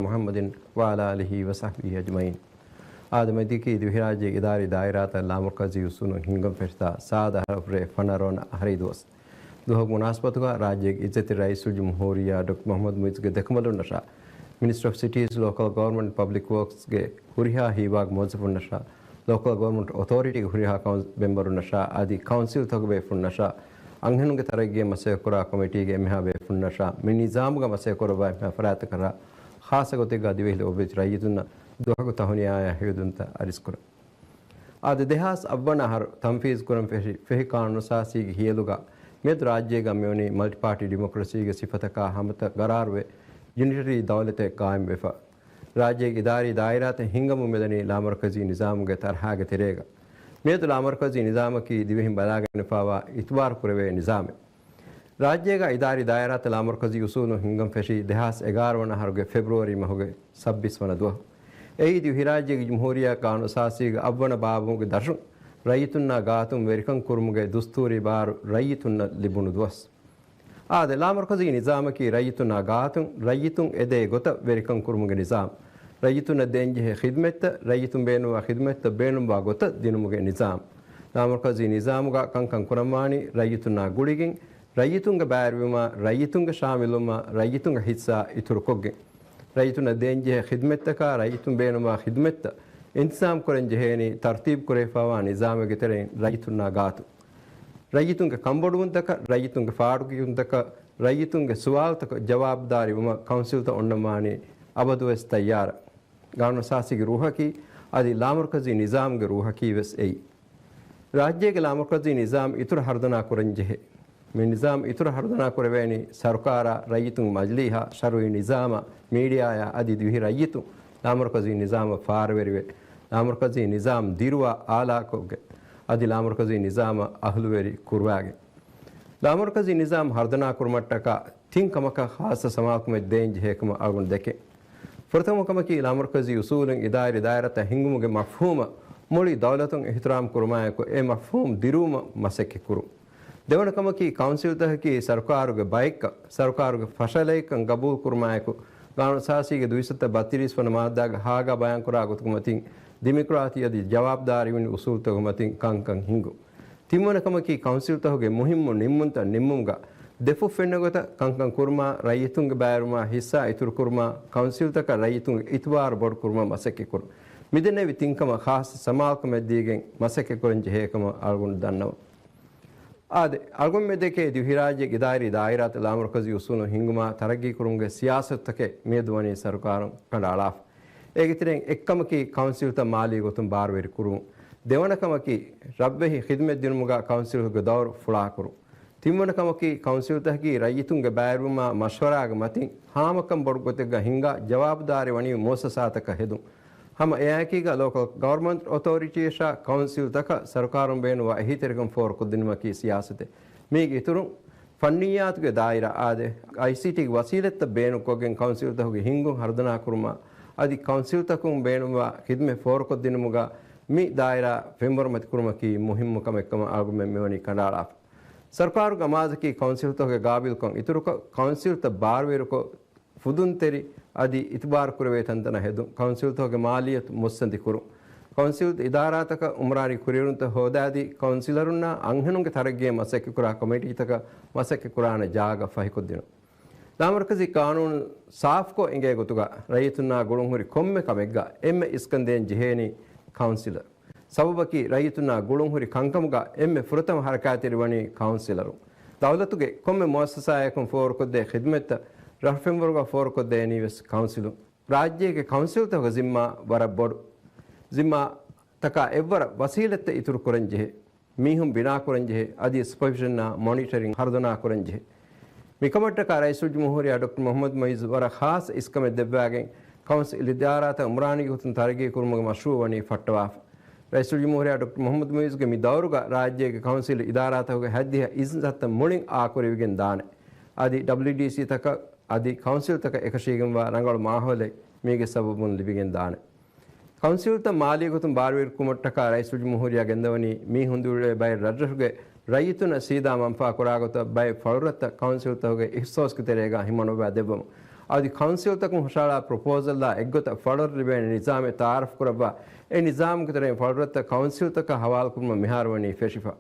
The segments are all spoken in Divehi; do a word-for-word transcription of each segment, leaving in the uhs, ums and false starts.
މުޙައްމަދިން ވަޢަލާ އާލިހި ވަޞަޙްބިހި އަޖްމަޢީން. އާދެ، މަތިކީ ދިވެހިރާއްޖޭގެ އިދާރީ ދާއިރާތައް ލާމަރުކަޒީ އުސޫލުން ހިންގަން ފެށިތާ ސާދަ އަހަރަށްވުރެ ފަނަރަ ވަނަ އަހަރީ ދުވަސް. ދުވަހުގެ މުނާސަބަތުގަ ރާއްޖޭގެ އިއްޒަތްތެރި ރައީސުލްޖުމްހޫރިއްޔާ ޑޮކްޓަރ މުޙައްމަދު މުޢިއްޒުގެ ދެކަނބަލުންނަށާ، މިނިސްޓްރީ އޮފް ސިޓީޒް، ލޯކަލް ގަވަރމަންޓް، ޕަބްލިކް ވޯކްސްގެ ހުރިހާ ހީވާގެ މުވައްޒަފުންނަށާ، ލޯކަލް ގަވަރމަންޓް އޮތޯރިޓީގެ ހުރިހާ ކައުން-، މެމްބަރުންނަށާ އަދި ކައުންސިލްތަކުގެ ބޭފުޅުންނަށާ، އަންހެނުންގެ ތަރައްގީއަށް މަސައްކަތްކުރާ ކޮމިޓީގެ އެންމެހާ ބޭފުޅުންނަށާ، މި ނިޒާމުގަ މަސައްކަތްކުރައްވާ އެންމެހާ ފަރާތްތަކަށާ، ޚާއްޞަ ގޮތެއްގަ ދިވެހި ލޯބިވެތި ރައްޔިތުންނަށް ދުވަހަކު ތަހުނިޔާއާ ހެޔޮއްދުންތައް އަރިސްކުރަން. އާދެ، ދެހާސް އަށްވަނަ އަހަރު ތަންފީޒުކުރަން ފެށި، ފެށި ޤާނޫނުއަސާސީގެ ހިޔަލުގަ މިއަދު ރާއްޖޭގަ މިވަނީ މަލްޓިޕާޓީ ޑިމޮކްރަސީގެ ސިފަތަކާ ހަމަތައް ގަރާރުވެ، ޔުނިޓަރީ ދައުލަތެއް ޤާއިމްވެފަ. ރާއްޖޭގެ އިދާރީ ދާއިރާތައް ހިންގަމުން މިދަނީ ލާމަރުކަޒީ ނިޒާމުގެ ތަރަހާގެ ތެރޭގަ. މިއަދު ލާމަރުކަޒީ ނިޒާމަކީ ދިވެހިން ބަލާގެންފާވާ އިތުބާރު ކުރެވޭ ނިޒާމެއް. ރާއްޖޭގަ އިދާރީ ދާއިރާތައް ލާމަރުކަޒީ އުސޫލުން ހިންގަން ފެށީ ދެހާސް އެގާރަ ވަނަ އަހަރުގެ ފެބްރުއަރީ މަހުގެ ސައްބީސް ވަނަ ދުވަހު. އެއީ ދިވެހިރާއްޖޭގެ ޖުމްހޫރިއްޔާ ޤާނޫނުއަސާސީގެ އަށްވަނަ ބާބުގެ ދަށުން ރައްޔިތުންނާ ގާތުން ވެރިކަން ކުރުމުގެ ދުސްތޫރީ ބާރު ރައްޔިތުންނަށް ލިބުނު ދުވަސް. އާދެ، ލާމަރުކަޒީ ނިޒާމަކީ ރައްޔިތުންނާ ގާތުން ރައްޔިތުން އެދޭ ގޮތަށް ވެރިކަން ކުރުމުގެ ނިޒާމް. ރައްޔިތުންނަށް ދޭންޖެހޭ ޚިދްމަތްތައް، ރައްޔިތުން ބޭނުންވާ ޚިދްމަތްތައް ބޭނުންވާ ގޮތަށް ދިނުމުގެ ނިޒާމް. ލާމަރުކަޒީ ނިޒާމުގަ ކަންކަން ކުރަންވާނީ ރައްޔިތުންނާ ގުޅިގެން، ރައްޔިތުންގެ ބައިވެރިވުމާ، ރައްޔިތުންގެ ޝާމިލުވުމާ، ރައްޔިތުންގެ ހިއްސާ އިތުރުކޮށްގެން. ރައްޔިތުންނަށް ދޭންޖެހޭ ޚިދްމަތްތަކާ، ރައްޔިތުން ބޭނުންވާ ޚިދްމަތްތައް އިންތިޒާމް ކުރަން ޖެހޭނީ ތަރުތީބު ކުރެވިފައިވާ ނިޒާމެއްގެ ތެރެއިން ރައްޔިތުންނާ ގާތު. ރައްޔިތުންގެ ކަންބޮޑުވުންތަކަށް، ރައްޔިތުންގެ ފާޑުކިޔުންތަކަށް، ރައްޔިތުންގެ ސުވާލުތަކަށް ޖަވާބުދާރީވުމަށް ކައުންސިލްތައް އޮންނަންވާނީ އަބަދުވެސް ތައްޔާރަށް. ގާނޫނުއަސާސީގެ ރޫހަކީ އަދި ލާމަރުކަޒީ ނިޒާމުގެ ރޫހަކީވެސް އެއީ. ރާއްޖޭގެ ލާމަރުކަޒީ ނިޒާމް އިތުރަށް ހަރުދަނާ ކުރަންޖެހޭ. މި ނިޒާމް އިތުރަށް ހަރުދަނާ ކުރެވޭނީ ސަރުކާރާ، ރައްޔިތުންގެ މަޖިލީހާ، ޝަރުއީ ނިޒާމާ، މީޑިއާއާ އަދި ދިވެހި ރައްޔިތުން ލާމަރުކަޒީ ނިޒާމަށް ފާރުވެރިވެ، ލާމަރުކަޒީ ނިޒާމް ދިރުވާ އާލާކޮށްގެ، އަދި ލާމަރުކަޒީ ނިޒާމަށް އަހުލުވެރި ކުރުވާގެން. ލާމަރުކަޒީ ނިޒާމް ހަރުދަނާ ކުރުމަށްޓަކާ ތިން ކަމަކަށް ޚާއްޞަ ސަމާލުކަމެއް ދޭން ޖެހޭ ކަމަށް އަޅުގަނޑު ދެކެން. ފުރަތަމަ ކަމަކީ، ލާމަރުކަޒީ އުސޫލުން އިދާރީ ދާއިރާތައް ހިންގުމުގެ މަފްހޫމަށް މުޅި ދައުލަތުން އިޙްތިރާމް ކުރުމާއެކު، އެ މަފްހޫމް ދިރުވުމަށް މަސައްކަތް ކުރުން. ދެވަނަ ކަމަކީ، ކައުންސިލްތަކަކީ ސަރުކާރުގެ ބައެއްކަން، ސަރުކާރުގެ ފަށަލައެއްކަން ގަބޫލު ކުރުމާއެކު، ގާނޫނުއަސާސީގެ ދުއިސައްތަ ބައްތިރީސް ވަނަ މާއްދާގެ ހާގާ ބަޔާންކުރާ ގޮތުގެ މަތިން، ޑިމޮކްރާތީ އަދި ޖަވާބުދާރީވަނީ އުސޫލުތަކުގެ މަތިން ކަންކަން ހިންގުން. ތިންވަނަ ކަމަކީ، ކައުންސިލްތަކުގެ މުހިއްމު ނިންމުންތައް ނިންމުމުގަ ދެފުށް ފެންނަ ގޮތަށް ކަންކަން ކުރުމާ، ރައްޔިތުންގެ ބައިވެރިވުމާ ހިއްސާ އިތުރުކުރުމާ، ކައުންސިލްތަކަށް ރައްޔިތުންގެ އިތުބާރު ބޮޑުކުރުމަށް މަސައްކަތްކުރުން. މިދެންނެވި ތިން ކަމަށް ޚާއްޞަ ސަމާލުކަމެއްދީގެން މަސައްކަތްކުރަން ޖެހޭ ކަމަށް އަޅުގަނޑު ދަންނަވަން. އާދެ، އަޅުގަނޑުމެން ދެކޭ ދިވެހިރާއްޖޭގެ އިދާރީ ދާއިރާތައް ލާމަރުކަޒީ އުސޫލުން ހިންގުމާ ތަރައްގީ ކުރުމުގެ ސިޔާސަތުތަކެއް މިއަދު ވަނީ ސަރުކާރުން ކަނޑައަޅާފަ. އޭގެ ތެރެއިން އެއްކަމަކީ، ކައުންސިލްތައް މާލީ ގޮތުން ބާރުވެރި ކުރުން. ދެވަނަ ކަމަކީ، ރަށްވެހި ޚިދުމަތް ދިނުމުގަ ކައުންސިލުގެ ދައުރު ފުޅާކުރުން. ތިންވަނަ ކަމަކީ، ކައުންސިލްތަކަކީ ރައްޔިތުންގެ ބައިވެރިވުމާ މަޝްވަރާގެ މަތިން ހާމަކަން ބޮޑު ގޮތެއްގަ ހިންގާ، ޖަވާބުދާރީ ވަނީ މުއައްސަސާތަކަށް ހެދުން. ހަމަ އެއާއެކީގަ ލޯކަލް ގަވަރމަންޓް އޮތޯރިޓީއަށާ ކައުންސިލްތަކަށް ސަރުކާރުން ބޭނުންވާ އެހީތެރިކަން ފޯރުކޮށްދިނުމަކީ ސިޔާސަތެއް. މީގެ އިތުރުން، ފަންނިއްޔާތުގެ ދާއިރާ އާދެ، އައިސީޓީގެ ވަސީލަތްތައް ބޭނުންކޮށްގެން ކައުންސިލްތަކުގެ ހިންގުން ހަރުދަނާ ކުރުމަށް އަދި ކައުންސިލްތަކުން ބޭނުންވާ ޚިދުމަތް ފޯރުކޮށްދިނުމުގަ މި ދާއިރާ ފެންވަރުމަތި ކުރުމަކީ މުހިއްމު ކަމެއްކަމަށް އަޅުގަނޑުމެން މިވަނީ ކަނޑައަޅާފަ. ސަރުކާރުގެ އަމާޒަކީ ކައުންސިލްތަކުގެ ގާބިލްކަން އިތުރުކޮށް، ކައުންސިލްތައް ބާރުވެރިކޮށް، ފުދުންތެރި އަދި އިތުބާރުކުރެވޭ ތަންތަނަށް ހެދުން، ކައުންސިލްތަކުގެ މާލިއްޔަތު މުއްސަނދި ކުރުން، ކައުންސިލް އިދާރާތަކަށް އުމްރާނީ ކުރިއެރުންތައް ހޯދާދީ، ކައުންސިލަރުންނާ އަންހެނުންގެ ތަރައްގީއަށް މަސައްކަތްކުރާ ކޮމިޓީތަކަށް މަސައްކަތްކުރާނެ ޖާގަ ފަހިކޮށްދިނުން. ލާމަރުކަޒީ ޤާނޫނު ސާފުކޮށް އެނގޭ ގޮތުގަ ރައްޔިތުންނާ ގުޅުންހުރި ކޮންމެ ކަމެއްގަ އެންމެ އިސްކަން ދޭން ޖެހޭނީ ކައުންސިލަރު. ސަބަބަކީ، ރައްޔިތުންނާ ގުޅުންހުރި ކަންކަމުގަ އެންމެ ފުރަތަމަ ހަރަކާތްތެރިވަނީ ކައުންސިލަރުން. ދައުލަތުގެ ކޮންމެ މުއައްސަސާއަކުން ފޯރުކޮށްދޭ ޚިދުމަތްތައް ރަށު ފެންވަރުގަ ފޯރުކޮށްދޭނީވެސް ކައުންސިލުން. ރާއްޖޭގެ ކައުންސިލްތަކުގެ ޒިންމާ ވަރަށް ބޮޑު. ޒިންމާތަކާ އެއްވަރަށް ވަސީލަތްތައް އިތުރުކުރަންޖެހޭ. މީހުން ބިނާކުރަންޖެހޭ، އަދި ސުޕަވިޝަންއާ މޮނިޓަރިން ހަރުދަނާކުރަންޖެހޭ. މިކަމަށްޓަކާ ރައީސުލްޖުމްހޫރިއްޔާ ޑޮކްޓަރ މުޙައްމަދު މުޢިއްޒު ވަރަށް ޚާއްޞަ އިސްކަމެއް ދެއްވާގެން، ކައުންސިލް އިދާރާތައް އުމްރާނީ ގޮތުން ތަރައްގީ ކުރުމުގެ މަޝްރޫޢު ވަނީ ފައްޓަވާފަ. ރައީސުލްޖުމްހޫރިއްޔާ ޑޮކްޓަރ މުޙައްމަދު މުޢިއްޒުގެ މި ދައުރުގަ ރާއްޖޭގެ ކައުންސިލް އިދާރާތަކުގެ ހައްދިހަ އިން ސައްތަ މުޅިން އާކުރެވިގެން ދާނެ. އަދި ޑަބްލިއުޑީސީތަކަށް އަދި ކައުންސިލްތަކަށް އެކަށީގެންވާ ރަނގަޅު މާހައުލެއް މީގެ ސަބަބުން ލިބިގެން ދާނެ. ކައުންސިލްތައް މާލީ ގޮތުން ބާރުވެރިކުރުމަށްޓަކާ ރައީސުލްޖުމްހޫރިއްޔާ ގެންދަވަނީ މީ ހުންދުއިޅޭ ބައެއް ރަށްރަށުގެ ރައްޔިތުންނަށް ސީދާ މަންފާ ކުރާގޮތަށް ބައެއް ފަޅުރަށްތައް ކައުންސިލްތަކުގެ އިޚްތިޞާޞްގެ ތެރޭގަ ހިމަނުއްވާ ދެއްވަމުން. އަދި ކައުންސިލްތަކުން ހުށަހަޅާ ޕްރޮޕޯސަލްއާ އެއްގޮތަށް ފަޅުރަށް ލިބޭނެ ނިޒާމެއް ތައާރަފް ކުރައްވާ، އެ ނިޒާމުގެ ތެރެއިން ފަޅުރަށްތައް ކައުންސިލްތަކަށް ހަވާލުކުރުމަށް މިހާރު ވަނީ ފެށިފަ.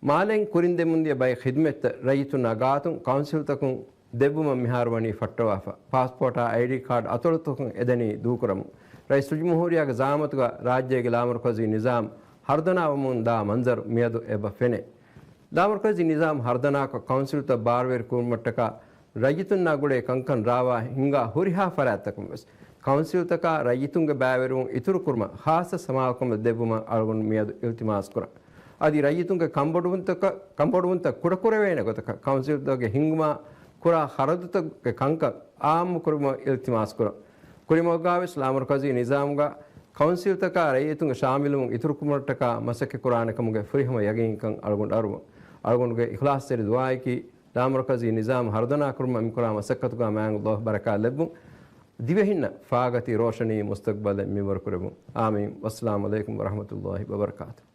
މާލެއިން ކުރިން ދެމުންދިޔަ ބައެއް ޚިދުމަތްތައް ރައްޔިތުންނާ ގާތުން ކައުންސިލްތަކުން ދެއްވުމަށް މިހާރު ވަނީ ފައްޓަވާފަ. ޕާސްޕޯޓާ އައިޑީ ކާޑް އަތޮޅުތަކުން އެދެނީ ދޫކުރަމުން. ރައީސް ޖުމްހޫރިއްޔާގެ ޒައާމަތުގަ ރާއްޖޭގެ ލާމަރުކަޒީ ނިޒާމް ހަރުދަނާވަމުން ދާ މަންޒަރު މިއަދު އެބަ ފެނޭ. ލާމަރުކަޒީ ނިޒާމް ހަރުދަނާކޮށް ކައުންސިލްތައް ބާރުވެރި ކުރުމަށްޓަކާ ރައްޔިތުންނާ ގުޅޭ ކަންކަން ރާވާ ހިންގާ ހުރިހާ ފަރާތްތަކުން ވެސް ކައުންސިލްތަކާ ރައްޔިތުންގެ ބައިވެރިވުން އިތުރުކުރުމަށް ޚާއްޞަ ސަމާލުކަމެއް ދެއްވުމަށް އަޅުގަނޑު މިއަދު އިލްތިމާސް ކުރަން. އަދި ރައްޔިތުންގެ ކަންބޮޑުވުންތަކަށް، ކަންބޮޑުވުންތައް ކުޑަކުރެވޭނެ ގޮތަކަށް ކައުންސިލްތަކުގެ ހިންގުމާ ކުރާ ޚަރަދުތަކުގެ ކަންކަން އާއްމު ކުރުމަށް އިލްތިމާސް ކުރަން. ކުރިމަގުގާވެސް ލާމަރުކަޒީ ނިޒާމުގަ ކައުންސިލްތަކާ ރައްޔިތުންގެ ޝާމިލުވުން އިތުރުކުރުމަށްޓަކާ މަސައްކަތް ކުރާނެ ކަމުގެ ފުރިހަމަ ޔަގީންކަން އަޅުގަނޑު އަރުވަން. އަޅުގަނޑުގެ އިޚްލާޞްތެރި ދުޢާއަކީ، ލާމަރުކަޒީ ނިޒާމް ހަރުދަނާ ކުރުމަށް މިކުރާ މަސައްކަތުގަ މާތް ﷲ ބަރަކާތް ލެއްވުން. ދިވެހިންނަށް ފާގަތި ރޯޝަނީ މުސްތަޤްބަލެއް މިންވަރު ކުރެއްވުން. އާމީން. ވައްސަލާމު ޢަލައިކުމް ވަރަޙްމަތުﷲ ވަބަރަކާތުހު.